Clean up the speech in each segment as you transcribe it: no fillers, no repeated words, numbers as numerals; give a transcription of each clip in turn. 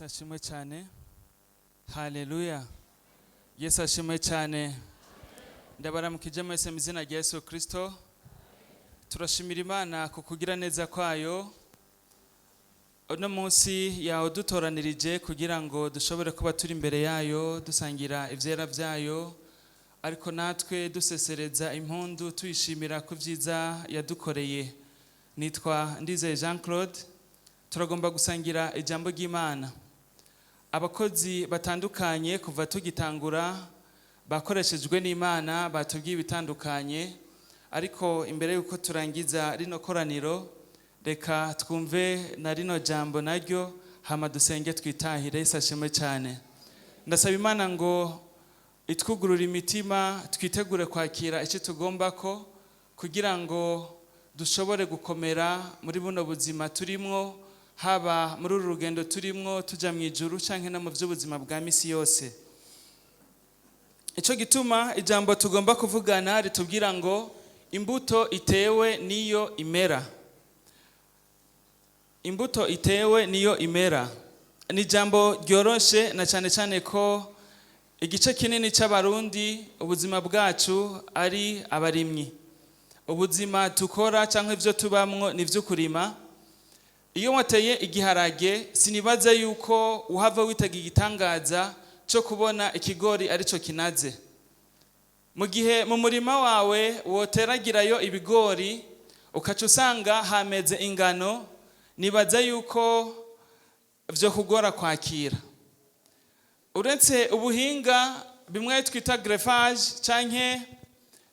Yesu ashimwe cyane. Haleluya! Yesu ashimwe cyane. Ndabaramukije mwese mu izina rya Yesu Kristo. Turashimira Imana ku kugira neza kwayo. Uno munsi yawe dutoranirije kugira ngo dushobore kuba turi imbere yayo, dusangira ivyera byayo, ariko natwe dusesereza impundu, tuyishimira ku byiza yadukoreye. Nitwa Ndizeye Jean Claude. Turagomba gusangira ijambo ry'Imana. Abakozi batandukanye kuva tugitangura bakoreshejwe n'Imana, batubwiye ibitandukanye, ariko imbere y'uko turangiza rino koraniro, reka twumve na rino jambo naryo, hama dusenge twitahire. Yesu ashimwe cyane. Ndasaba Imana ngo itwugurure imitima, twitegure kwakira icyo tugomba ko, kugira ngo dushobore gukomera muri buno buzima turimwo, haba muri uru rugendo turimwo tujya mu ijuru cyangwa no mu by'ubuzima bwa misi yose. Icyo gituma ijambo tugomba kuvugana ritubwira ngo imbuto itewe niyo imera. Imbuto itewe niyo imera ni ijambo ryoroshe, na cyane cyane ko igice kinini cy'Abarundi ubuzima bwacu ari abarimyi. Ubuzima dukora cyangwa ibyo tubamwo ni ibyo kurima. Iyo wateye igiharage, sinibaza yuko uhava witega igitangaza cyo kubona ikigori aricyo kinaze. Mu gihe mu murima wawe woteragirayo ibigori, ukaca usanga hameze ingano, nibaza yuko byo kugora kwakira. Uretse ubuhinga bimwe twita greffage, canke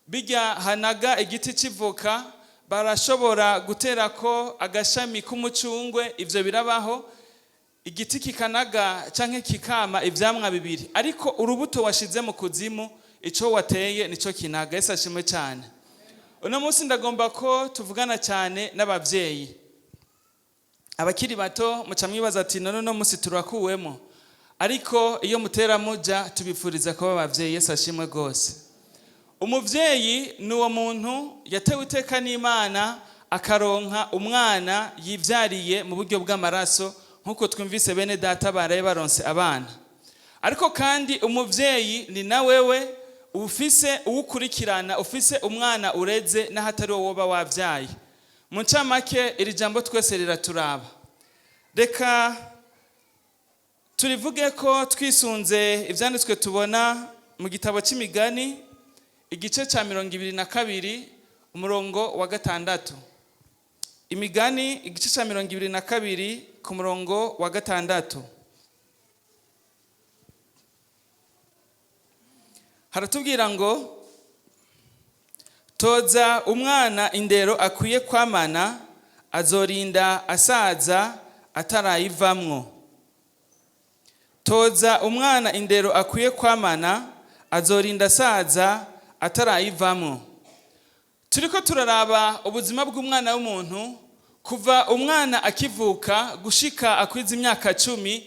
bijya hanaga igiti c'ivoka, barashobora guterako agashami k'umucungwe. Ivyo birabaho, igiti kikanaga canke kikama ivyamwa bibiri, ariko urubuto washize mu kuzimu, ico wateye nico kinaga. Yesu ashimwe cyane. Uno munsi ndagomba ko tuvugana cyane n'abavyeyi. Abakiri bato muca mwibaza ati: "None uno munsi turakuwemo?" Ariko iyo mutera muja, tubifuriza kuba abavyeyi. Yesu ashimwe rwose. Umuvyeyi ni uwo muntu yatewe iteka n'Imana, akaronka umwana yivyariye mu buryo bw'amaraso, nk'uko twumvise bene data baraye baronse abana. Ariko kandi umuvyeyi ni na wewe ufise uwukurikirana, ufise umwana ureze n'ahatari wowe woba wabyaye. Mu ncamake, iri jambo twese riraturaba. Reka turivuge ko twisunze ivyanditswe tubona mu gitabo cy'Imigani, igice cya 22, umurongo wa 6. Imigani, igice cya 22, ku murongo wa 6, haratubwira ngo: "Toza umwana indero akwiye kwamana, azorinda asaza atarayivamwo." Toza umwana indero akwiye kwamana, azorinda asaza atarayivamwo. Turiko turaraba ubuzima bw'umwana w'umuntu kuva umwana akivuka gushika akwiza imyaka 10.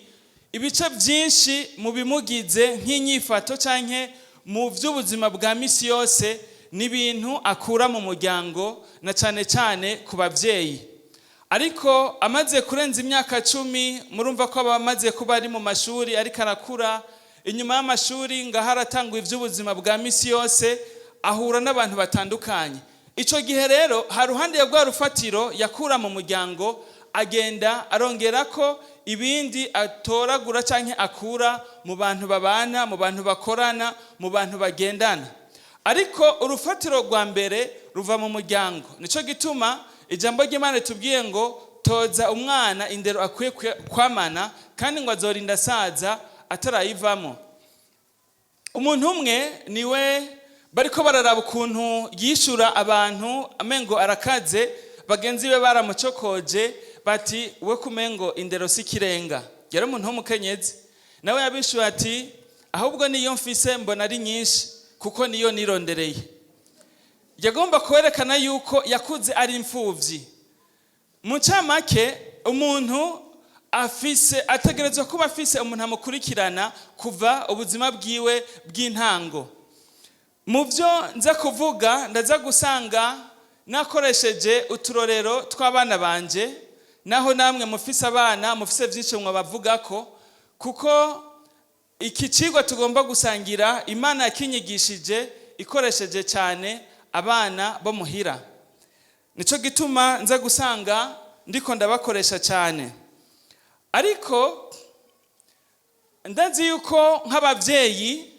Ibice byinshi mu bimugize nk'inyifato canke mu by'ubuzima bwa misi yose ni ibintu akura mu muryango, na cyane cyane ku babyeyi. Ariko amaze kurenza imyaka 10, murumva ko aba amaze kuba ari mu mashuri, ariko arakura. Inyuma y'amashuri ngaho aratangwa iby'ubuzima bwa misi yose, ahura n'abantu batandukanye. Icyo gihe rero, hari ruhande ya rwa rufatiro yakura mu muryango, agenda arongera ko ibindi atoragura cyangwa akura mu bantu babana, mu bantu bakorana, mu bantu bagendana. Ariko urufatiro rwa mbere ruva mu muryango. Nicyo gituma ijambo ry'Imana ritubwiye ngo toza umwana indero akwiye kwamana, kandi ngo azorinda asaza atarayivamo. Umuntu umwe niwe bariko bararaba ukuntu yishura abantu, amengo arakaze. Bagenzi be baramucokoje bati: "We kumengo indero si ikirenga." Yari umuntu w'umukenyezi. Nawe yabishuye ati: "Ahubwo niyo mfise mbona ari nyinshi, kuko niyo nirondereye." Yagomba kwerekana yuko yakuze ari imfuvyi. Mu ncamake, umuntu afise, ategerezwa kuba afise umuntu amukurikirana kuva ubuzima bwiwe bw'intango. Mu byo nza kuvuga, ndaza gusanga nakoresheje uturorero tw'abana banje, naho namwe mufise abana, mufise byinshi mwabavuga ko. Kuko iki cigwa tugomba gusangira, Imana yakinyigishije ikoresheje cyane abana bo muhira. Nico gituma nza gusanga ndiko ndabakoresha cyane. Ariko ndazi yuko nk'ababyeyi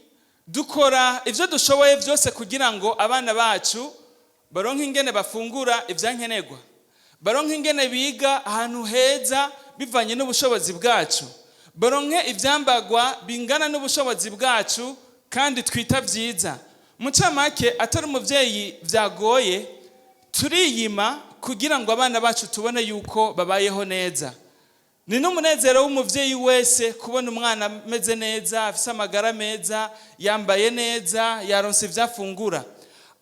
dukora ibyo dushoboye byose kugira ngo abana bacu baronke ingene bafungura ibyankenerwa, baronke ingene biga ahantu heza bivanye n'ubushobozi bwacu, baronke ibyambagwa bingana n'ubushobozi bwacu kandi twita byiza. Mu ncamake, atari umubyeyi byagoye, turiyima kugira ngo abana bacu tubone yuko babayeho neza. Ni n'umunezero w'umubyeyi wese kubona umwana ameze neza, afise amagara meza, yambaye neza, yaronse ibyo afungura.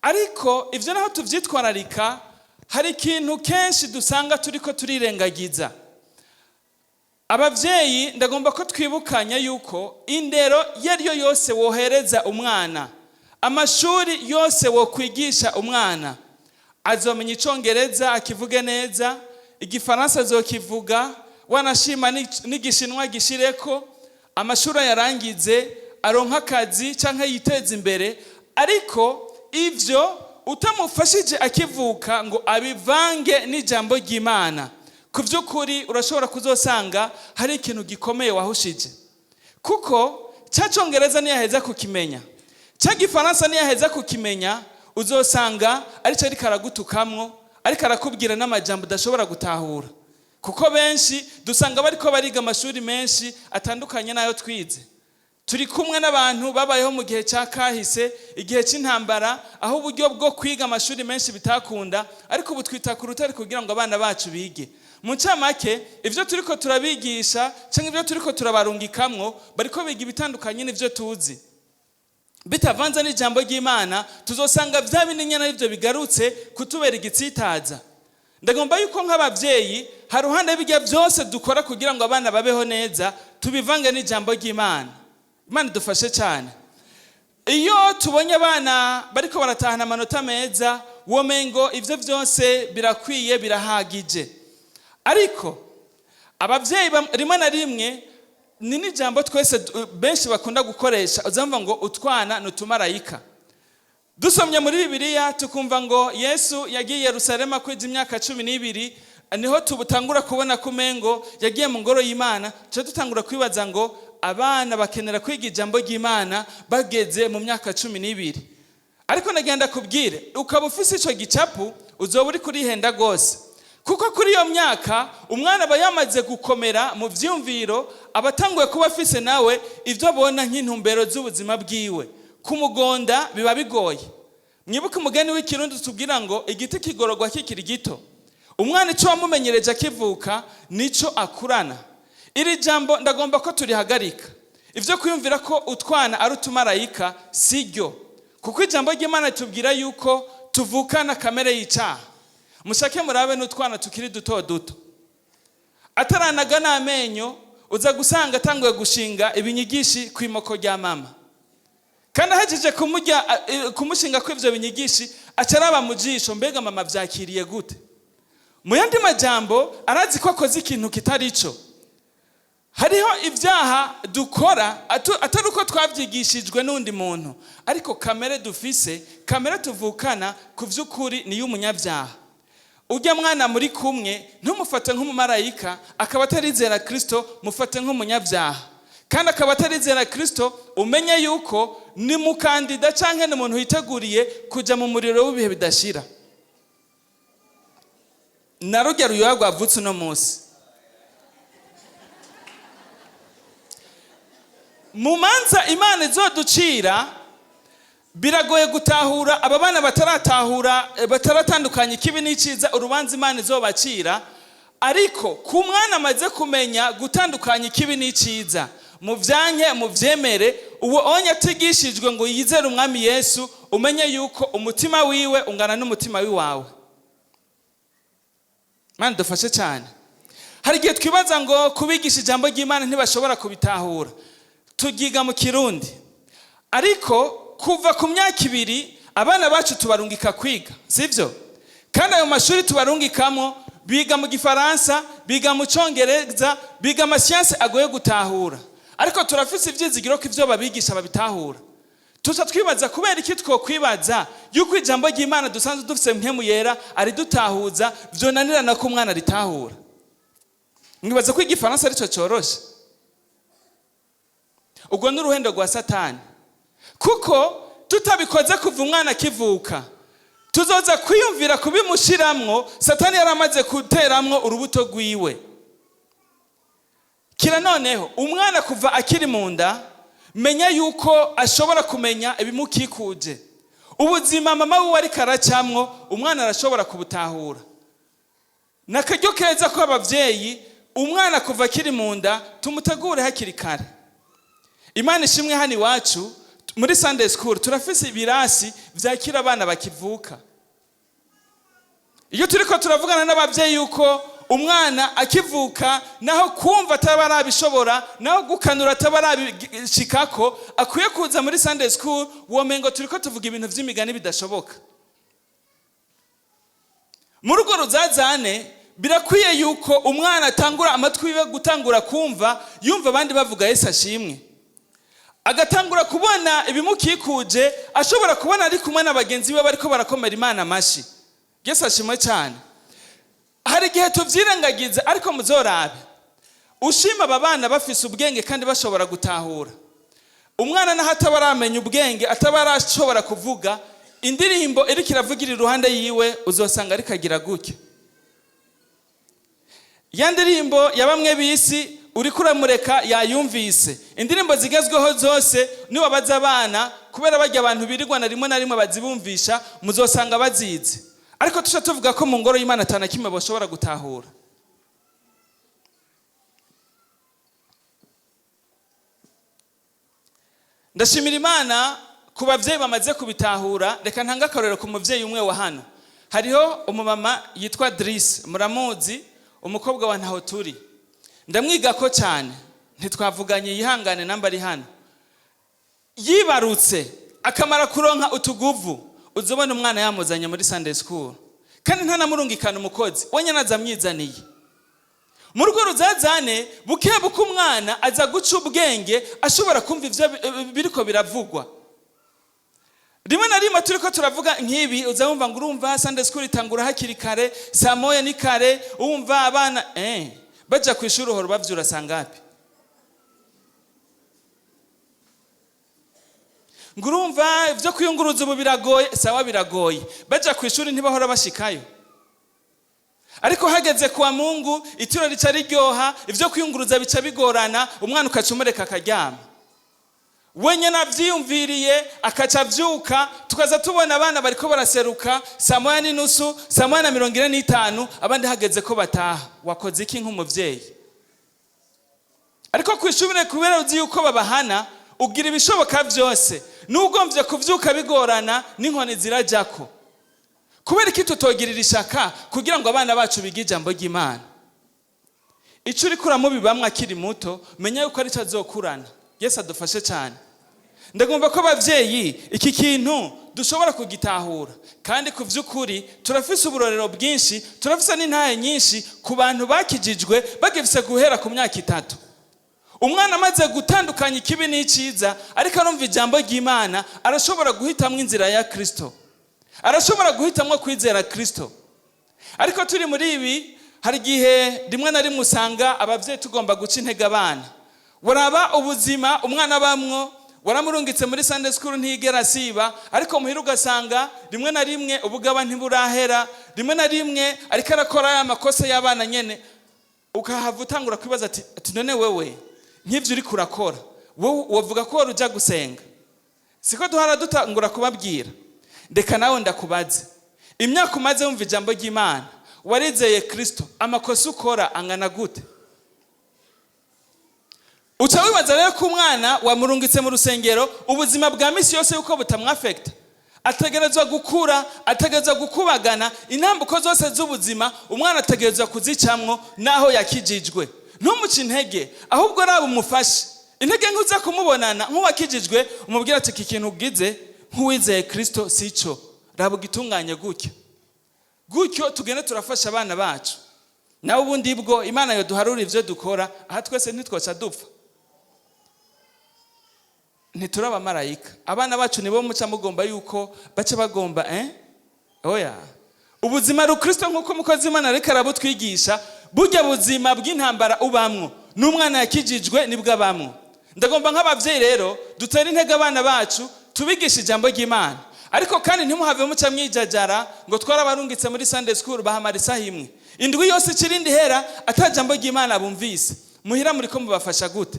Ariko ibyo naho tubyitwararika, hari ikintu kenshi dusanga turiko turirengagiza. Ababyeyi, ndagomba ko twibukanya yuko indero iyo ari yo yose wohereza umwana, amashuri yose wokwigisha umwana, azomenya Icongereza akivuge neza, Igifaransa azokivuga, wanashima n'Igishinwa gishireko, amashuri yarangize, aronka akazi cyangwa yiteze imbere. Ariko ivyo utamufashije akivuka ngo abivange n'ijambo ry'Imana, ku by'ukuri urashobora kuzosanga hari ikintu gikomeye wahushije. Kuko cya Congereza niyaheza kukimenya, cya Gifaransa niyaheza kukimenya, uzosanga aricyo ariko aragutukamwo, ariko arakubwira n'amajambo udashobora gutahura. Kuko benshi dusanga bariko bariga amashuri menshi atandukanye n'ayo twize. Turi kumwe n'abantu babayeho mu gihe cya kahise, igihe cy'intambara, aho uburyo bwo kwiga amashuri menshi bitakunda. Ariko ubu twita ku rutare kugira ngo abana bacu bige. Mu ncamake, ibyo turiko turabigisha cyangwa ibyo turiko turabarungikamwo, bariko biga ibitandukanye n'ibyo tuzi. Bitavanze n'ijambo ry'Imana, tuzosanga bya bindi nyene aribyo bigarutse kutubera igitsitaza. Ndagomba yuko nk'ababyeyi, haruhande bijya byose dukora kugira ngo abana babeho neza, tubivange n'ijambo ry'Imana. Imana idufashe cyane. Iyo tubonye abana bariko baratahana amanota meza, womengo ivyo byose birakwiye, birahagije. Ariko ababyeyi rimwe na rimwe ni n'ijambo twese benshi bakunda gukoresha, uzamva ngo utwana ni utumarayika. Dusomye muri Bibiliya tukumva ngo Yesu yagiye i Yerusalemu kwiza imyaka 12, niho tubutangura kubona ko umengo yagiye mu ngoro y'Imana. Tuca dutangura kwibaza ngo abana bakenera kwiga ijambo ry'Imana bageze mu myaka 12. Ariko nagenda kubwire, ukaba ufise ico gicapu, uzoba uri kurihenda rwose. Kuko kuri iyo myaka umwana aba yamaze gukomera mu vyumviro, aba atanguye kuba afise nawe ivyo abona nk'intumbero z'ubuzima bwiwe. Kumugonda biba bigoye. Mwibuke umugani w'Ikirundi tubwira ngo igiti kigororwa kikiri gito. Umwana icyo wamumenyereje akivuka nico akurana. Iri jambo ndagomba ko turihagarika. Ivyo kwiyumvira ko utwana ari utumarayika si ryo, kuko ijambo ry'Imana tubwira yuko tuvukana kamere y'icyaha. Mushake murabe n'utwana tukiri duto duto, ataranaga n'amenyo, uza gusanga atanguye gushinga ibinyigishi ku imoko rya mama. Kandi ahejeje kumurya, kumushinga ko ivyo binyigishi, aca araba mu jisho: mbega mama vyakiriye gute? Mu yandi majambo, arazi ko akoze ikintu kitari cyo. Hariho ibyaha dukora atari uko twabyigishijwe n'undi muntu, ariko kamere dufise, kamere tuvukana, ku by'ukuri ni iy'umunyabyaha. Ujya mwana muri kumwe, ntumufate nk'umumarayika. Akaba atarizera Kirisito, mufate nk'umunyabyaha. Kandi akaba atarizera Kirisito, umenye yuko ni mukandida cyangwa ni umuntu witeguriye kujya mu muriro w'ibihe bidashira. Na rujya ruyoya rwavutse uno munsi, mu manza Imana izoducira, biragoye gutahura aba bana bataratahura, bataratandukanya ikibi n'icyiza, urubanza Imana izobacira. Ariko ku mwana amaze kumenya gutandukanya ikibi n'icyiza, mu byanke mu byemere, uwo onye atigishijwe ngo yizere Umwami Yesu, umenye yuko umutima wiwe ungana n'umutima w'iwawe. Imana dufashe cyane. Hari igihe twibaza ngo kubigisha ijambo ry'Imana ntibashobora kubitahura, tugiga mu Kirundi. Ariko kuva ku myaka 2 abana bacu tubarungika kwiga, sibyo? Kandi ayo mashuri tubarungikamo, biga mu Gifaransa, biga mu Cyongereza, biga amasiyansi agoye gutahura. Ariko turafise ivyizigiro ko ivyo babigisha babitahura. Tuca twibaza kubera iki twokwibaza yuko ijambo ry'Imana dusanzwe dufise Mpwemu Yera aridutahuza, vyonanirana ko umwana aritahura. Mwibaza ko igifaransa arico coroshe? Ubwo ni uruhendo rwa Satani, kuko tutabikoze kuva umwana akivuka, tuzoza kwiyumvira kubimushiramwo Satani yaramaze guteramwo urubuto rwiwe. Kira noneho umwana kuva akiri mu nda, menya yuko ashobora kumenya ibimukikuje. Ubuzima mama wiwe ariko aracamwo, umwana arashobora kubutahura. Ni akaryo keza ko abavyeyi, umwana kuva akiri mu nda tumutegure hakiri kare. Imana ishimwe, hano iwacu muri Sunday school turafise ibirasi vyakira abana bakivuka. Iyo turiko turavugana n'abavyeyi yuko umwana akivuka, naho kumva ataba arabishobora, naho gukanura ataba arabishikako, akwiye kuza muri Sunday school, womengo turiko tuvuga ibintu vy'imigani bidashoboka. Muri urwo ruzazane birakwiye yuko umwana atangura amatwi yiwe gutangura kumva, yumva abandi bavuga Yesu ashimwe, agatangura kubona ibimukikuje, ashobora kubona ari kumwe na bagenzi be bariko barakomera Imana amashi. Yesu ashimwe cyane. Hari igihe tuvyirengagiza, ariko muzorabe ushima aba bana bafise ubwenge kandi bashobora gutahura. Umwana naho ataba aramenya ubwenge, ataba arashobora kuvuga, indirimbo iriko iravugira iruhande yiwe uzosanga ariko agira gutya. Ya ndirimbo ya bamwe bisi uriko uramureka yayumvise. Indirimbo zigezweho zose niwabaza abana, kubera barya abantu birirwana rimwe na rimwe bazibumvisha, muzosanga bazizi. Ariko tuca tuvuga ko mu ngoro y'Imana atana kimwe bashobora gutahura. Ndashimira Imana ku bavyeyi bamaze kubitahura. Reka ntange akarorero ku muvyeyi umwe wa hano. Hariho umumama yitwa Driss, muramuzi, umukobwa wa ntaho turi. Ndamwigako cyane, ntitwavuganye, yihangane namba ari hano. Yibarutse akamara kuronka utuguvu, uzobona umwana yamuzanye muri Sunday school, kandi ntanamurungikana umukozi wenyine, aza amwizaniye. Mu rugo ruzazane buke buke umwana aza guca ubwenge, ashobora kumva ivyo biriko biravugwa. Rimwe na rimwe turiko turavuga nk'ibi, uza wumva ngo urumva Sunday school itangura hakiri kare, saa moya ni kare, wumva abana baja ku ishuri uhora ubavyura saa ngapi? Ngo urumva ivyo kwiyunguruza ubu biragoye. Sawa, biragoye, baja ku ishuri ntibahora bashikayo. Ariko hageze kuwa Mungu itiro rica riryoha, ivyo kwiyunguruza bica bigorana, umwana ukaca umureka akaryama wenyine avyiyumviriye, akaca avyuka. Tukaza tubona abana bariko baraseruka saa moya n'inusu, saa moya na 45, abandi hageze ko bataha. Wakoze iki nk'umuvyeyi? Ariko kw'ishure kubera uzi yuko babahana, ugira ibishoboka vyose, n'ugomvye kuvyuka bigorana, n'inkoni zirajako. Kubera iki tutogirira ishaka kugira ngo abana bacu bige ijambo ry'Imana? Ico uriko uramubibamwo akiri muto, menya yuko arico azokurana. Yesu adufashe cyane. Ndagomba ko abavyeyi iki kintu dushobora kugitahura, kandi ku vy'ukuri turafise uburorero bwinshi, turafise n'intahe nyinshi ku bantu bakijijwe bagifise guhera ku myaka 3. Umwana amaze gutandukanya ikibi n'iciza, ariko arumva ijambo ry'Imana, arashobora guhitamwo inzira ya Kristo, arashobora guhitamwo kwizera Kristo. Ariko turi muri ibi, hari igihe rimwe na rimwe usanga abavyeyi tugomba guca intege abana. Waraba ubuzima umwana abamwo, waramurungitse muri Sunday school ntiyigera asiba, ariko muhira ugasanga rimwe na rimwe ubugaba ntiburahera, rimwe na rimwe ariko arakora ya makosa y'abana nyene. Ukahava utangura kwibaza ati none wewe nk'ivyo uriko urakora, wowe wovuga ko wari uja gusenga? Siko duhora dutangura kubabwira. Ndeka nawe ndakubaze, imyaka umaze wumva ijambo ry'Imana, warizeye Kristo, amakosa ukora angana gute? Uca wibaza rero ko umwana wamurungitse mu rusengero, ubuzima bwa misi yose yuko butamwafekta. Ategerezwa gukura, ategerezwa gukubagana, intambuko zose z'ubuzima umwana ategerezwa kuzicamwo naho yakijijwe. Ntumuce intege, ahubwo raba umufashe. Intege nkuza kumubonana nk'uwakijijwe, umubwira ati iki kintu ugize nk'uwizeye Kristo sico, raba ugitunganye gutyo gutyo. Tugende turafasha abana bacu. Nawe ubundi bwo Imana yoduharura ivyo dukora, aha twese ntitwoca dupfa. Ntituri abamarayika. Abana bacu nibo muca mugomba yuko baca bagomba, eh? Oya, ubuzima rukristo, nk'uko umukozi w'Imana ariko arabutwigisha, burya buzima bw'intambara ubamwo n'umwana yakijijwe nibwo abamwo. Ndagomba nk'abavyeyi rero dutere intege abana bacu, tubigisha ijambo ry'Imana, ariko kandi ntimuhave muca mwijajara ngo twarabarungitse muri Sunday school, bahamara isaha imwe, indwi yose ikirindi hera ata jambo ry'Imana bumvise muhira. Muriko mubafasha gute?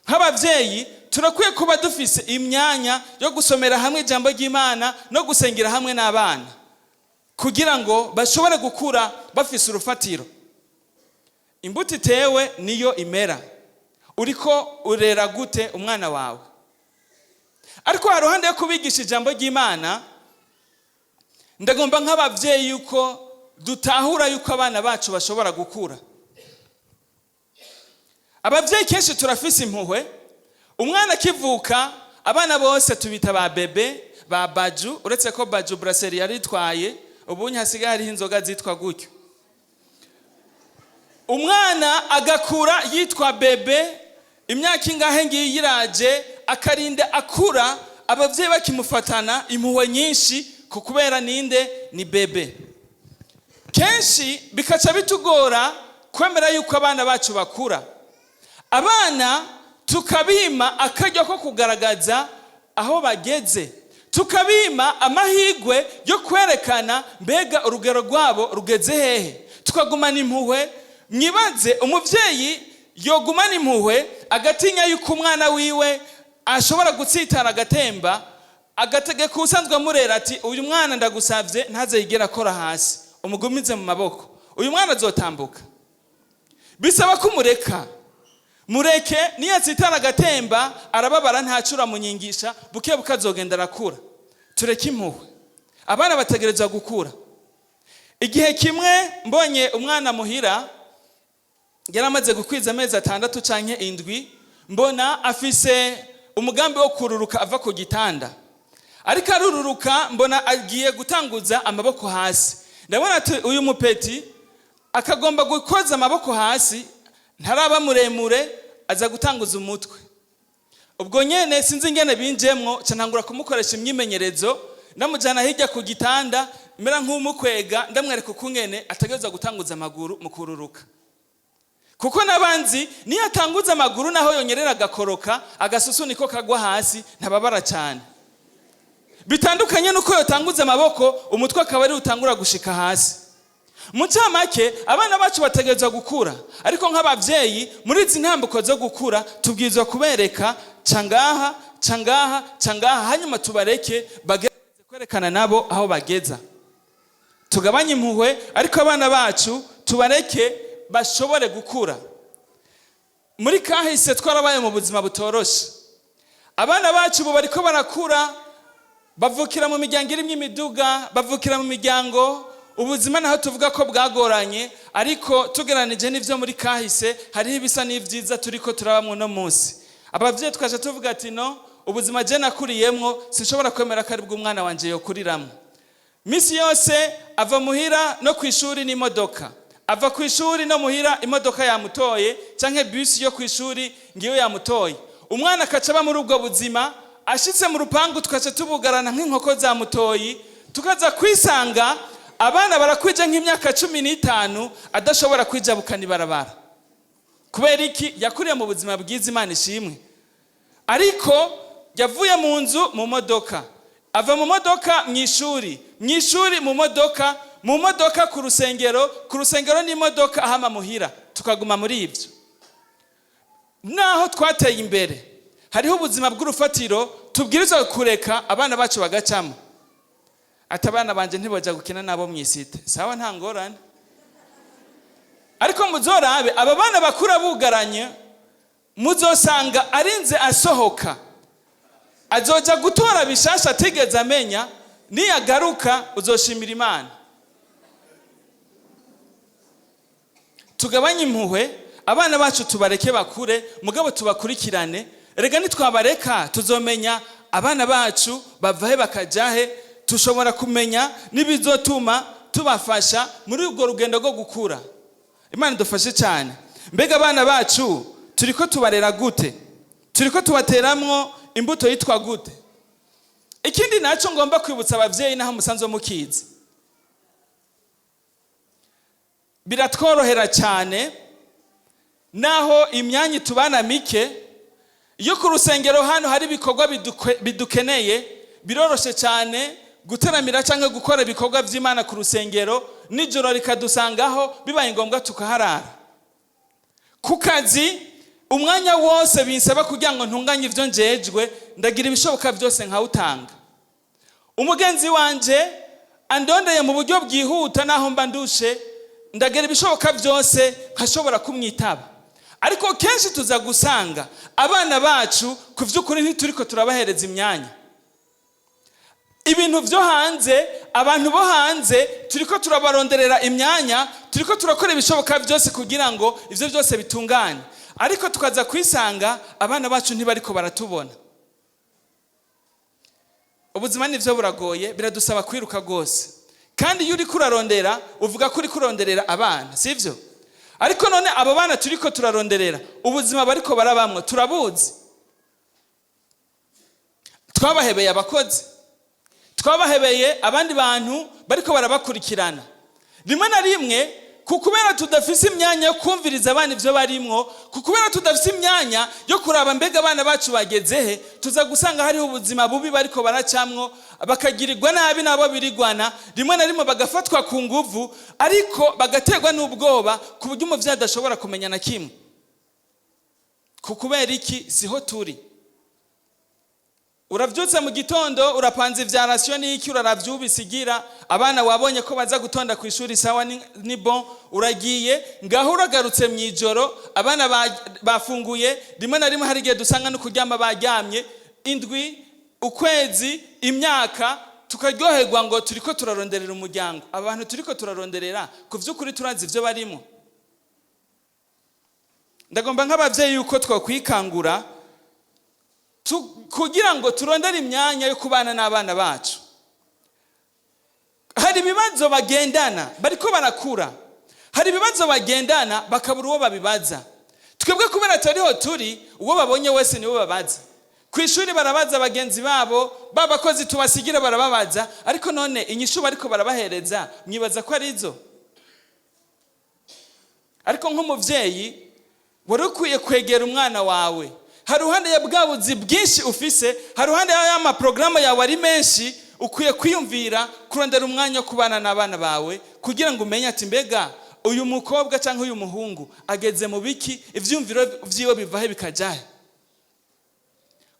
Nk'abavyeyi turakwiye kuba dufise imyanya yo gusomera hamwe ijambo ry'Imana no gusengera hamwe n'abana, kugira ngo bashobore gukura bafise urufatiro. Imbuto itewe niyo imera. Uriko urera gute umwana wawe? Ariko haruhande yo kubigisha ijambo ry'Imana, ndagomba nk'abavyeyi yuko dutahura yuko abana bacu bashobora gukura. Abavyeyi kenshi turafise impuhwe. Umwana akivuka, abana bose tubita ba bébé, ba baju, uretse ko baju brasserie yari itwaye, ubunye hasigaye hariho inzoga zitwa gutyo. Umwana agakura yitwa bébé, imyaka ingahe ngiyi iraje, akarinda akura, abavyeyi bakimufatana impuhwe nyinshi ku kubera ninde? Ni bébé. Kenshi bikaca bitugora kwemera yuko abana bacu bakura. Abana tukabima akaryo ko kugaragaza aho bageze, tukabima amahirwe yo kwerekana mbega urugero rwabo rugeze hehe, tukagumana impuhwe. Mwibaze umuvyeyi yogumana impuhwe, agatinya yuko umwana wiwe ashobora gutsitara agatemba, agategeka usanzwe amurera ati: "Uyu mwana ndagusavye ntaze yigera akora hasi, umugumize mu maboko." Uyu mwana azotambuka? Bisaba ko umureka. Mureke, niyo atsitara agatemba arababara, ntaco, uramunyingisha buke buke, azogenda arakura. Tureke impuhwe, abana bategerezwa gukura. Igihe kimwe mbonye umwana muhira yari amaze gukwiza amezi 6 canke 7, mbona afise umugambi wo kururuka ava ku gitanda. Ariko arururuka, mbona agiye gutanguza amaboko hasi. Ndabona ati uyu mu petit akagomba gukoza amaboko hasi, ntaraba muremure, aza gutanguza umutwe. Ubwo nyene sinzi ingene binjemwo, ca ntangura kumukoresha imyimenyerezo, ndamujana hirya ku gitanda, mera nk'umukwega, ndamwereka ukungene ategerezwa gutanguza amaguru mu kururuka, kuko n'abanzi niyo atanguza amaguru, naho yonyerera agakoroka, agasusu niko kagwa hasi, ntababara cyane. Bitandukanye nuko yotanguza amaboko, umutwe akaba ari utangura gushika hasi. Mu ncamake, abana bacu bategerezwa gukura, ariko nk'abavyeyi muri izi ntambuko zo gukura tubwirizwa kubereka: ca ngaha, ca ngaha, ca ngaha, hanyuma tubareke bagerageze kwerekana nabo aho bageza. Tugabanye impuhwe, ariko abana bacu tubareke bashobore gukura. Muri kahise twarabaye mu buzima butoroshe. Abana bacu ubu bariko barakura, bavukira mu miryango irimo imiduga, bavukira mu miryango ubuzima naho tuvuga ko bwagoranye, ariko tugeranije n'ivyo muri kahise, hariho ibisa n'ivyiza turiko turabamwo no munsi. Abavyeyi twaje tuvuga ati: "No ubuzima je nakuriyemwo sinshobora kwemera ko ari bw'umwana wanje yokuriramwo." Misi yose ava muhira no ku ishuri n'imodoka, ava ku ishuri no muhira imodoka yamutoye, canke bisi yo ku ishuri ngiyo yamutoye. Umwana akaca aba muri ubwo buzima, ashitse mu rupangu tukaca tubugarana nk'inkoko za mutoyi, tukaza kwisanga abana barakwija nk'imyaka 15 adashobora kwijabukana ibarabara. Kubera iki? Yakuriye mu buzima bwiza, Imana ishimwe, ariko yavuye mu nzu mu modoka, ava mu modoka mu ishuri, mu ishuri mu modoka, mu modoka ku rusengero, ku rusengero n'imodoka, ahama muhira. Tukaguma muri ibyo. Naho twateye imbere, hariho ubuzima bw'urufatiro tubwirizwa kureka abana bacu bagacamo. Ati: "Abana banje ntibajya gukina nabo mu i cité." Sawa, nta ngorane, ariko muzorabe aba bana bakura bugaranye, muzosanga arinze asohoka, azoja gutora bishasha atigeze amenya. Niyagaruka uzoshimira Imana. Tugabanye impuhwe, abana bacu tubareke bakure, mugabo tubakurikirane. Rega nitwabareka tuzomenya abana bacu bavahe bakajahe, tushobora kumenya n'ibizotuma tubafasha muri urwo rugendo rwo gukura. Imana idufashe cyane. Mbega abana bacu turiko tubarera gute? Turiko tubateramwo Imbuto yitwa gute? Ikindi nacyo ngomba kwibutsa ababyeyi, naho musanzwe mukizi, biratworohera cyane naho imyanya itubana mike. Iyo ku rusengero hano hari ibikorwa bidukeneye, biroroshye cyane guteramira cyangwa gukora ibikorwa by'Imana ku rusengero, nijoro rikadusangaho, bibaye ngombwa tukaharara. Ku kazi, umwanya wose binsaba kugira ngo ntunganye ibyo njejwe, ndagira ibishoboka byose nkawutanga. Umugenzi wanje andondeye mu buryo bwihuta, naho mba ndushe, ndagira ibishoboka byose nkashobora kumwitaba. Ariko kenshi tuza gusanga abana bacu ku by'ukuri ntituriko turabahereza imyanya. Ibintu byo hanze, abantu bo hanze, turiko turabaronderera imyanya, turiko turakora ibishoboka byose kugira ngo ibyo byose bitungane, ariko tukaza kwisanga abana bacu ntibariko baratubona. Ubuzima nivyo buragoye, biradusaba kwiruka rwose. Kandi iyo uriko urarondera, uvuga ko uriko uronderera abana, sivyo? Ariko none abo bana turiko turaronderera, ubuzima bariko barabamwo turabuzi? Twabahebeye abakozi, twabahebeye abandi bantu bariko barabakurikirana. Rimwe na rimwe, ku kubera tudafise imyanya yo kumviriza abana ivyo barimwo, ku kubera tudafise imyanya yo kuraba mbega abana bacu bageze he, tuza gusanga hariho ubuzima bubi bariko baracamwo, bakagirirwa nabi n'abo birigwana, rimwe na rimwe bagafatwa ku nguvu, ariko bagaterwa n'ubwoba ku buryo umuvyeyi adashobora kumenya na kimwe. Ku kubera iki? Siho turi. Uravyutse mu gitondo, urapanze ivya ration n'iki, uraravye ubisigira abana, wabonye ko baza gutonda ku ishuri, sawa, ni bon, uragiye ngaho, uragarutse mu ijoro, abana bafunguye. Rimwe na rimwe hari igihe dusanga no kuryama baryamye. Indwi, ukwezi, imyaka, tukaryoherwa ngo turiko turaronderera umuryango. Abantu turiko turaronderera, ku vy'ukuri turazi ivyo barimo? Ndagomba nk'abavyeyi yuko twakwikangura kugira ngo turondere imyanya yo kubana n'abana bacu. Hari ibibazo bagendana, bariko barakura, hari ibibazo bagendana bakabura uwo babibaza. Twebwe kubera turiho turi, uwo babonye wese niwe babaza. Ku ishuri barabaza bagenzi babo, babakozi tubasigira barababaza. Ariko none inyishu bariko barabahereza, mwibaza ko arizo? Ariko nk'umuvyeyi wari ukwiye kwegera umwana wawe. Hari ruhande ya bwa buzi bwinshi ufise, hari ruhande y'ama porogaramu yawe ari menshi, ukwiye kwiyumvira kurondera umwanya wo kubana n'abana bawe, kugira ngo umenye ati mbega uyu mukobwa cyangwa uyu muhungu ageze mu biki? Ivyumviro vyiwe bivahe bikajahe?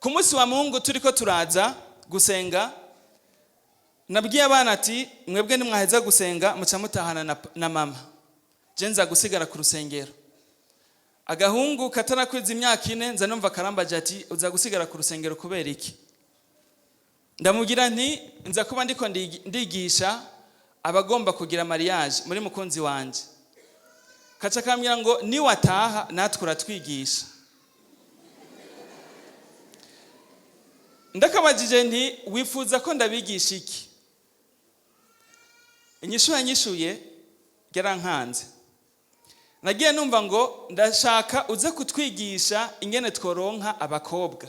Ku munsi wa Mungu turiko turaza gusenga, nabwiye abana ati: "Mwebwe nimwaheza gusenga muca mutahana na mama, je nza gusigara ku rusengero." Agahungu katarakwiza imyaka 4, nza numva karambaje ati: "Uza gusigara ku rusengero kubera iki?" Ndamubwira nti: "Nza kuba ndiko ndigisha abagomba kugira mariage muri mukunzi wanje." Kaca kambwira ngo: "Niwataha natwe uratwigisha." Ndakabajije nti: "Wifuza ko ndabigisha iki?" Inyishu yanyishuye yarankanze. Nagiye numva ngo: "Ndashaka uze kutwigisha ingene tworonka abakobwa."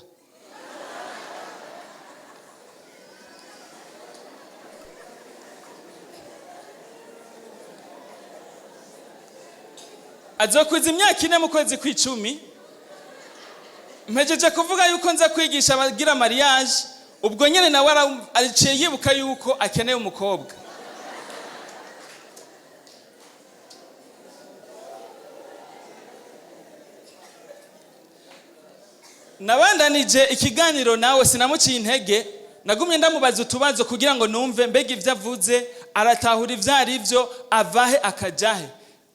Azokwiza imyaka 4 mu kwezi kw'icumi. Mpejeje kuvuga yuko nza kwigisha abagira mariage, ubwo nyene nawe aciye yibuka yuko akeneye umukobwa. Nabandanije ikiganiro nawe, sinamuciye intege, nagumye ndamubaza utubazo kugira ngo numve mbega ivyo avuze aratahura ivyo ari byo, avahe akajahe.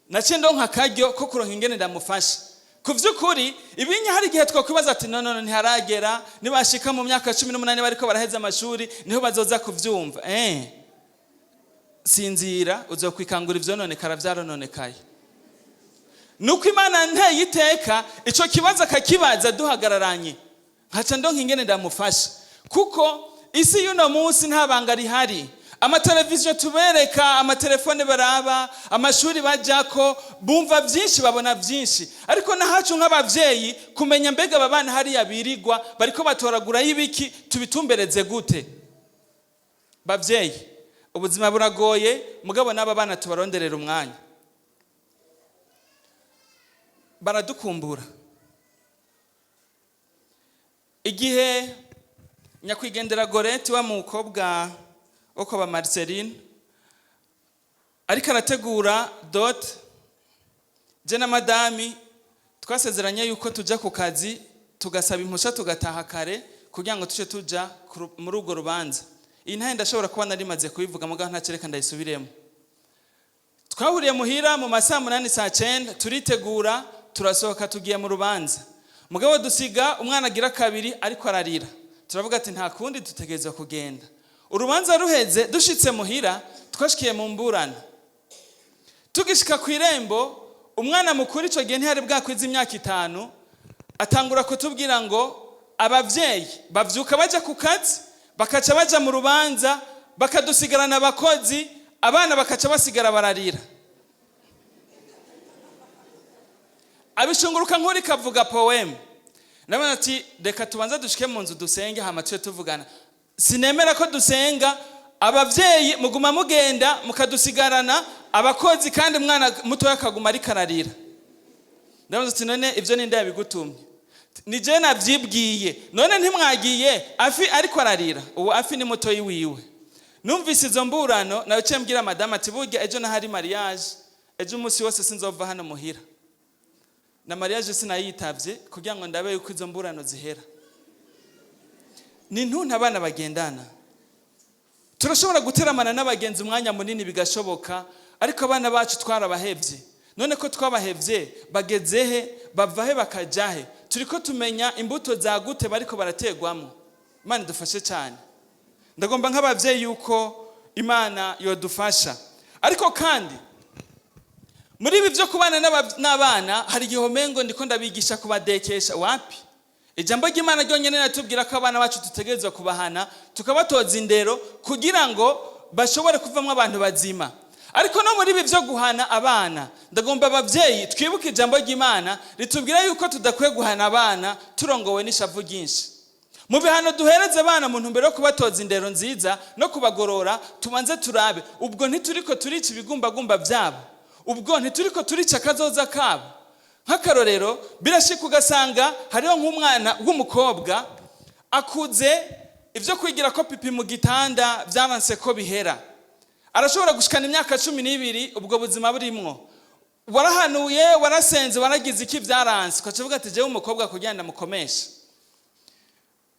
Naciye ndonka akaryo ko kuronka ingene ndamufasha. Ku vy'ukuri ibinya hari igihe twakwibaza ati: "No, no, ntiharagera, nibashika mu myaka 18 bariko baraheza amashuri niho bazoza kuvyumva." Sinzira, uzokwikangura ivyononekara vyarononekaye. Nuko Imana nteye iteka, ico kibazo akakibaza duhagararanye, nkaca ndonka ingene ndamufasha, kuko isi y'uno munsi nta banga rihari. Amateleviziyo tubereka, amatelefone baraba, amashuri bajyako, bumva byinshi, babona byinshi. Ariko nahacu nk'ababyeyi kumenya mbega aba bana hariya birigwa bariko batoragurayo ibiki, tubitumbereze gute? Babyeyi, ubuzima buragoye, mugabo n'aba bana tubaronderera umwanya, baradukumbura. Igihe nyakwigendera Goreti wa mukobwa wo kwa Marceline ariko arategura dot, je na madami twasezeranye yuko tujya ku kazi tugasaba impusha, tugataha kare kugira ngo tuje tuja muri urwo rubanza. Iyi ntahe ndashobora kuba narimaze kubivuga, mugabo ntacyo, reka ndayisubiremo. Twahuriye muhira mu masaa 8, saa 9, turitegura, turasohoka, tugiye mu rubanza. Mugabo dusiga umwana agira kabiri ariko ararira. Turavuga ati nta kundi, dutegerezwa kugenda. Urubanza ruheze, dushitse muhira, twashikiye mu mburano. Tugishika ku irembo, umwana mukuru, icyo gihe ntiyari bwakwiza imyaka 5, atangura kutubwira ngo ababyeyi bavyuka baja ku kazi, bakaca baja mu rubanza, bakadusigarana abakozi, abana bakaca basigara bararira. Abishunguruka nk'uri kavuga poème. Ndabona ati reka tubanze dushike mu nzu dusenge, hama tuje tuvugana. Sinemera ko dusenga, ababyeyi muguma mugenda mukadusigarana abakozi, kandi umwana mutoya akaguma ariko ararira. Ndabaza ati none ibyo ninde yabigutumye? Ni je navyibwiye. None ntimwagiye afi ariko ararira? Uwo afi ni mutoyi wiwe. Numvise izo mburano, nawe mbwira madamu ati burya ejo nahari mariage, ejo umunsi wose sinzova hano muhira. Na mariage sinayitavye kugira ngo ndabe yuko izo mburano zihera. Ni ntuntu abana bagendana. Turashobora guteramana n'abagenzi umwanya munini, bigashoboka, ariko abana bacu twarabahevye. None ko twabahevye, bageze he? Bava he bakaja he? Turiko tumenya imbuto za gute bariko barategwamo? Imana idufashe cyane. Ndagomba nk'ababyeyi yuko Imana yodufasha. Ariko kandi muri ibi byo kubana n'abana, hari igihe umengo ndiko ndabigisha kubadekesha. Wapi, ijambo ry'Imana ryonyine riratubwira ko abana bacu dutegerezwa kubahana, tukabatoza indero kugira ngo bashobore kuvamo abantu bazima. Ariko no muri ibi byo guhana abana, ndagomba ababyeyi twibuke ijambo ry'Imana ritubwira yuko tudakwiye guhana abana turongowe n'ishavu ryinshi. Mu bihano duhereze abana mu ntumbero yo kubatoza indero nziza no kubagorora, tubanze turabe: ubwo ntituriko turica ibigumbagumba byabo? Ubwo ntituriko turica akazoza kabo? Nk'akarorero, birashika ugasanga hariho nk'umwana w'umukobwa akuze, ibyo kwigira ko pipi mu gitanda byaranse ko bihera. Arashobora gushikana imyaka 12 ubwo buzima burimwo. Warahanuye, warasenze, waragize iki, byaranse. Ukaca uvuga ati jewe umukobwa kugira ndamukomeshe,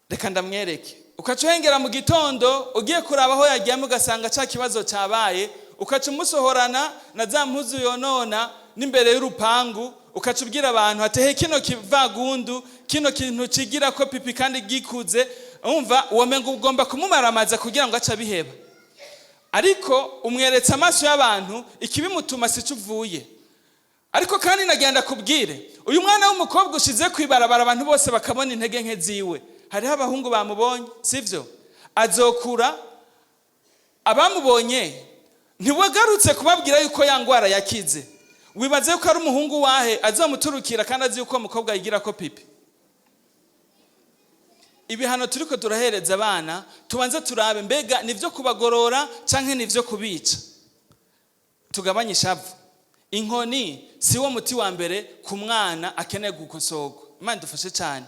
reka ndamwereke. Ukaca uhengera mu gitondo ugiye kuraba aho yaryamye, ugasanga cya kibazo cyabaye. Ukaca umusohorana na za mpuzu yonona n'imbere y'urupangu, ukaca ubwira abantu ati he, kino kivagundu, kino kintu kigira ko pipi kandi gikuze. Umva, uwo ugomba kumumaramaza kugira ngo ace abiheba, ariko umweretse amaso y'abantu, ikibimutuma sico uvuye. Ariko kandi nagenda kubwire, uyu mwana w'umukobwa ushize ku ibarabara, abantu bose bakabona intege nke ziwe, hariho abahungu bamubonye, sivyo? Azokura abamubonye ntiwagarutse kubabwira yuko ya ngwara yakize. Wibaze yuko ari umuhungu wahe azamuturukira kandi azi yuko umukobwa yigira ko pipi? Ibihano turiko turahereza abana, tubanze turabe mbega nivyo kubagorora canke nivyo kubica. Tugabanye ishavu. Inkoni si wo muti wa mbere ku mwana akeneye gukosorwa. Imana idufashe cyane.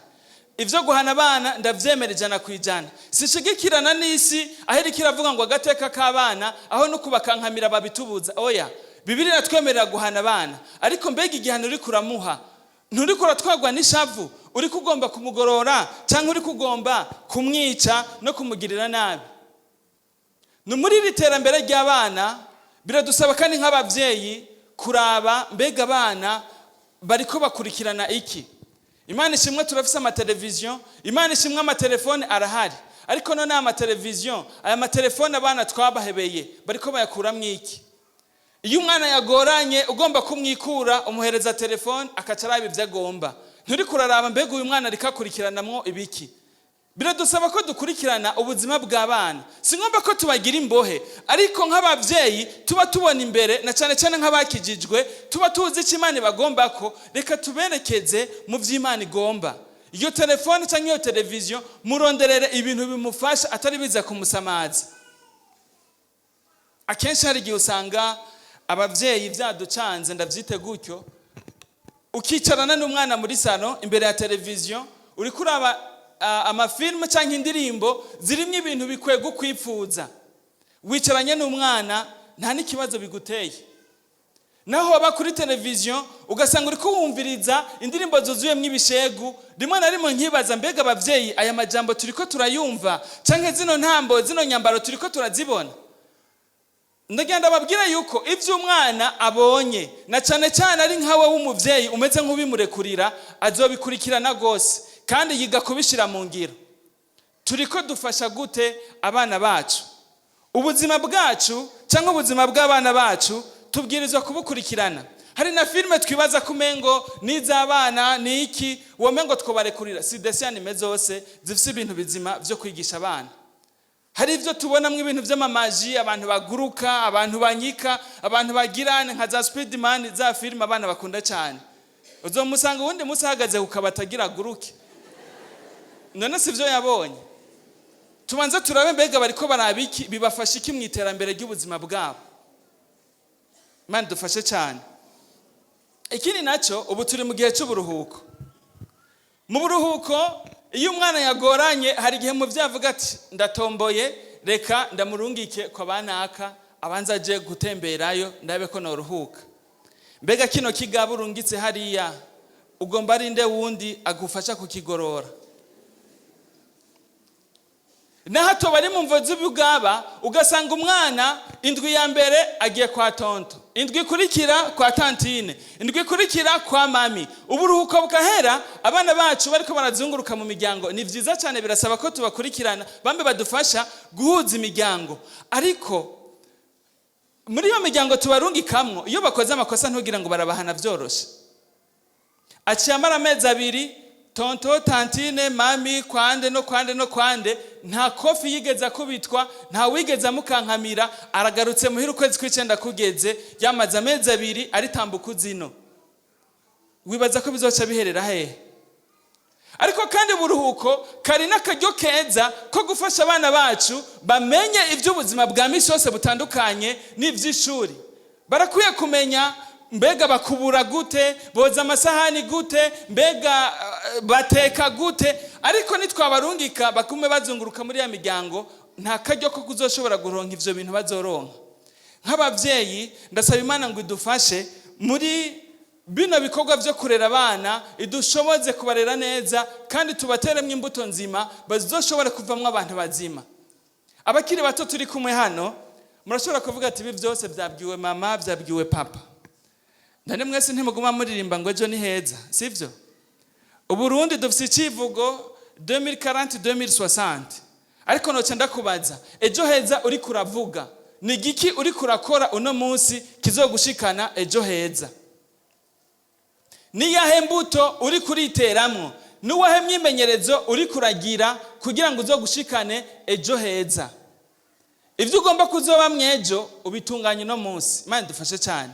Ibyo guhana abana ndabyemera 100%. Sishigikirana n'isi aho iriko iravuga ngo agateka k'abana, aho no kubakankamira babitubuza. Oya, Bibiliya iratwemerera guhana abana, ariko mbega igihano uriko uramuha, nturiko uratwarwa n'ishavu, uriko ugomba kumugorora cyangwa uriko ugomba kumwica no kumugirira nabi? Ni muri iri terambere ry'abana, biradusaba kandi nk'ababyeyi kuraba mbega abana bariko bakurikirana iki. Imana ishimwe, turafise amateleviziyo. Imana ishimwe, amatelefone arahari. Ariko none aya mateleviziyo, aya matelefone abana twabahebeye, bariko bayakuramwo iki? Iyo umwana yagoranye, ugomba kumwikura, umuhereza telefone akaca araba ibyo agomba. Nturi kuraraba mbega uyu mwana ariko akurikiranamwo ibiki. Biradusaba ko dukurikirana ubuzima bw'abana. Si ngombwa ko tubagira imbohe, ariko nk'ababyeyi tuba tubona imbere, na cyane cyane nk'abakijijwe tuba tuzi icyo Imana ibagomba, ko reka tuberekeze mu by'Imana igomba. Iyo telefone cyangwa iyo televiziyo, muronderere ibintu bimufasha, atari biza kumusamaza. Akenshi hari igihe usanga ababyeyi byaducanze, ndabyite gutyo, ukicarana n'umwana muri salon imbere ya televiziyo, uri kuraba amafilime cyangwa indirimbo zirimo ibintu bikwega ukwipfuza, wicaranye n'umwana, nta n'ikibazo biguteye. Naho waba kuri televiziyo, ugasanga uri kuwumviriza indirimbo zuzuyemo ibishegu. Rimwe na rimwe nkibaza: mbega ababyeyi, aya majambo turi ko turayumva, cyangwa zino ntambo, zino nyambaro turi ko turazibona? Ndagenda babwira yuko ibyo umwana abonye, na cyane cyane ari nkawe w'umubyeyi umeze nk'ubimurekurira, azobikurikirana rwose kandi yiga kubishyira mu ngiro. Turi ko dufasha gute abana bacu? Ubuzima bwacu cyangwa ubuzima bw'abana bacu tubwirizwa kubukurikirana. Hari na filime twibaza ko umengo n'iz'abana ni iki, womengo twobarekurira. Si dessins animés zose zifite ibintu bizima byo kwigisha abana. Hari ibyo tubonamo ibintu by'amamaji, abantu baguruka, abantu banyika, abantu bagira nka za Spiderman, za filime abana bakunda cyane. Uzomusanga uwundi munsi ahagaze ku kabati agira aguruke. None si byo yabonye? Tubanze turabe mbega bariko baraba iki, bibafasha iki mu iterambere ry'ubuzima bwabo. Imana dufashe cyane. Ikindi nacyo, ubu turi mu gihe cy'uburuhuko. Mu buruhuko, iyo umwana yagoranye, hari igihe muvyeyi avuga ati: "Ndatomboye, reka ndamurungike kwa banaka, abanza aje gutemberayo, ndabe ko noruhuka." Mbega kino kigaba urungitse hariya, ugomba ari nde wundi agufasha kukigorora? Na hato bari mu mvo z'ubugaba, ugasanga umwana indwi ya mbere agiye kwa tonton, indwi ikurikira kwa tantine, indwi ikurikira kwa mami, uburuhuko bugahera abana bacu bariko barazunguruka mu miryango. Ni vyiza cyane, birasaba ko tubakurikirana, bambe badufasha guhuza imiryango. Ariko muri iyo miryango tubarungikamwo, iyo bakoze amakosa, ntugira ngo barabahana vyoroshe. Aciye amara amezi 2 tonton, tantine, mami, kwande no kwande no kwande, nta kofi yigeze akubitwa, nta wigeze amukankamira. Aragarutse muhira ukwezi kw'icenda kugeze, yamaze amezi 2 aritambuka zino. Wibaza ko bizoca biherera hehe? Ariko kandi buruhuko kari n'akaryo keza ko gufasha abana bacu bamenye iby'ubuzima bwa misi yose butandukanye n'iby'ishuri. Barakwiye kumenya: mbega bakubura gute, boza amasahani gute, mbega bateka gute? Ariko nitwabarungika bakume bazunguruka muri ya miryango, nta karyo ko kuzoshobora guronka ivyo bintu bazoronka. Nk'abavyeyi, ndasaba Imana ngo idufashe muri bino bikorwa byo kurera abana, idushoboze kubarera neza kandi tubateremo imbuto nzima bazoshobora kuvamwo abantu bazima. Abakiri bato turi kumwe hano, murashobora kuvuga ati: "Ibi byose byabwiwe mama, byabwiwe papa." Ndane mwese ntimuguma muririmba ngo ejo ni heza, sivyo? Uburundi dufite icivugo 2040 2060, ariko noca ndakubaza: ejo heza uri kuravuga, ni igiki uri kurakora uno munsi kizogushikana ejo heza? Niyahe mbuto uri kuriteramwo? Nuwahe myimenyerezo uri kuragira kugira ngo uzogushikane ejo heza? Ibyo ugomba kuzoba mwejo, ubitunganye uno munsi. Imana idufashe cyane.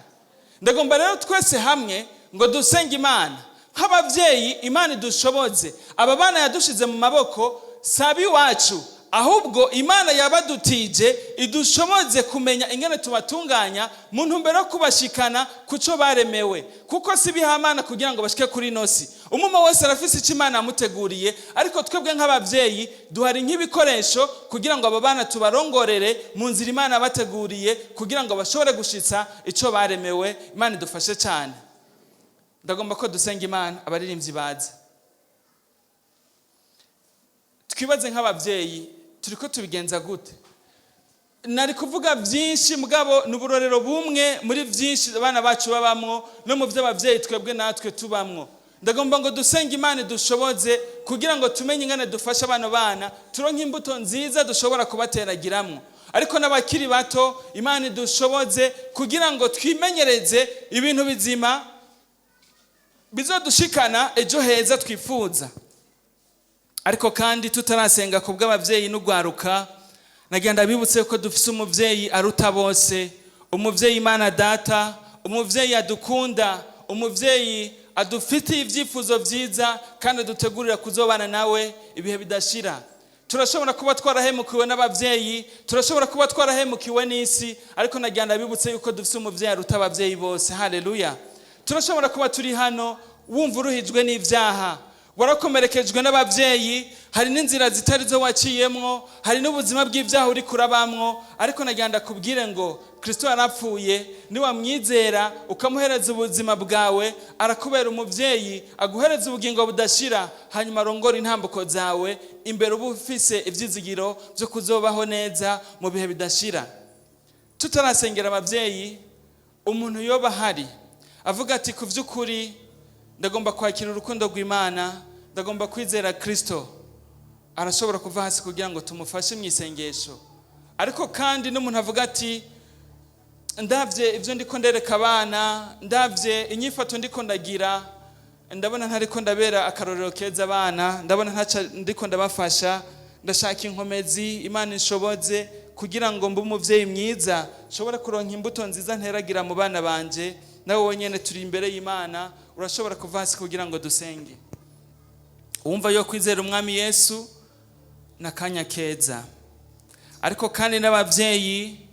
Ndagomba rero twese hamwe ngo dusenge Imana nk'ababyeyi, Imana idushoboze. Aba bana yadushize mu maboko sabi iwacu, ahubwo Imana yabadutije, idushoboze kumenya ingene tubatunganya mu ntumbero yo kubashikana ku cyo baremewe, kuko si bihamana kugira ngo bashike kuri nosi. Umuma wese arafise icyo Imana yamuteguriye, ariko twebwe nk'ababyeyi duhari nk'ibikoresho kugira ngo abo bana tubarongorere mu nzira Imana yabateguriye, kugira ngo bashobore gushitsa icyo baremewe. Imana idufashe cyane. Ndagomba ko dusenga Imana, abaririmbyi baza. Twibaze nk'ababyeyi, turi ko tubigenza gute? Nari kuvuga byinshi, mugabo ni uburorero bumwe muri byinshi abana bacu babamwo, no mu byo ababyeyi twebwe natwe tubamwo. Ndagomba ngo dusenge Imana dushoboze kugira ngo tumenye ingene dufasha bano bana, turonke imbuto nziza dushobora kubateragiramwo. Ariko n'abakiri bato, Imana idushoboze kugira ngo twimenyereze ibintu bizima bizodushikana ejo heza twifuza. Ariko kandi tutarasenga ku bw'ababyeyi n'ugwaruka, nagenda bibutse ko dufise umuvyeyi aruta bose, umuvyeyi Imana Data, umuvyeyi adukunda, umuvyeyi adufitiye ibyifuzo byiza kandi adutegurira kuzobana nawe ibihe bidashira. Turashobora kuba twarahemukiwe n'ababyeyi, turashobora kuba twarahemukiwe n'isi, ariko nagira bibutse yuko dufise umuvyeyi aruta ababyeyi bose. Haleluya! Turashobora kuba turi hano wumva uruhijwe n'ibyaha, warakomerekejwe n'ababyeyi, hari n'inzira zitari zo waciyemwo, hari n'ubuzima bw'ibyaha uri kurabamwo, ariko nagira ndakubwire ngo Kristo yarapfuye. Niwamwizera ukamuhereza ubuzima bwawe, arakubera umubyeyi, aguhereza ubugingo budashira, hanyuma arongora intambuko zawe imbere, uba ufise ibyizigiro byo kuzobaho neza mu bihe bidashira. Tutarasengera ababyeyi, umuntu yoba ahari avuga ati: "Ku by'ukuri ndagomba kwakira urukundo rw'Imana, ndagomba kwizera Kristo," arashobora kuva hasi kugira ngo tumufashe mu isengesho. Ariko kandi n'umuntu avuga ati: "Ndabye ibyo ndiko ndereka abana, ndabye inyifato ndiko ndagira, ndabona ntariko ndabera akarorero keza abana, ndabona ntaca ndiko ndabafasha, ndashaka inkomezi, Imana inshoboze kugira ngo mbe umuvyeyi mwiza, nshobore kuronka imbuto nziza nteragira mu bana banje," nawe wenyene turi imbere y'Imana, urashobora kuva hasi kugira ngo dusenge. Uwumva yo kwizera Umwami Yesu, n'akanya keza. Ariko kandi n'ababyeyi,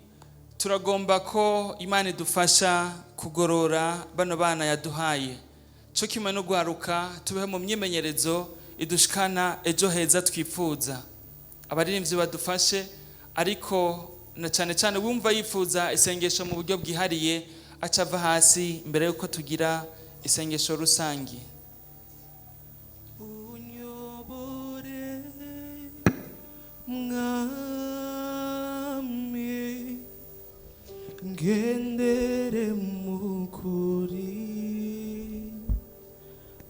turagomba ko Imana idufasha kugorora bano bana yaduhaye, cyo kimwe no guharuka. Tubeho mu myimenyerezo idushikana ejo heza twifuza. Abaririmbyi badufashe, ariko na cyane cyane wumva yifuza isengesho mu buryo bwihariye aca ava hasi mbere yuko tugira isengesho rusange. Unyobore, Mwami, ngendere mu kuri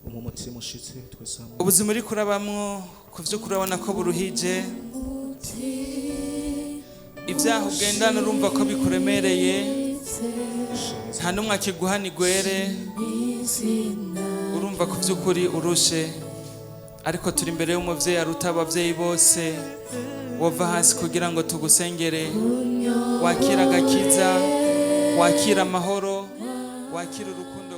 umutima ushitse twese hamwe. Ubuzima uri kurabamwo, ku vy'ukuri urabona ko buruhije. Ibyaha ugendana urumva ko bikuremereye, nta n'umwe akiguhana igwere, urumva ku by'ukuri urushe. Ariko turi imbere y'umuvyeyi aruta abavyeyi bose. Wova hasi kugira ngo tugusengere, wakira agakiza, wakira amahoro, wakira urukundo.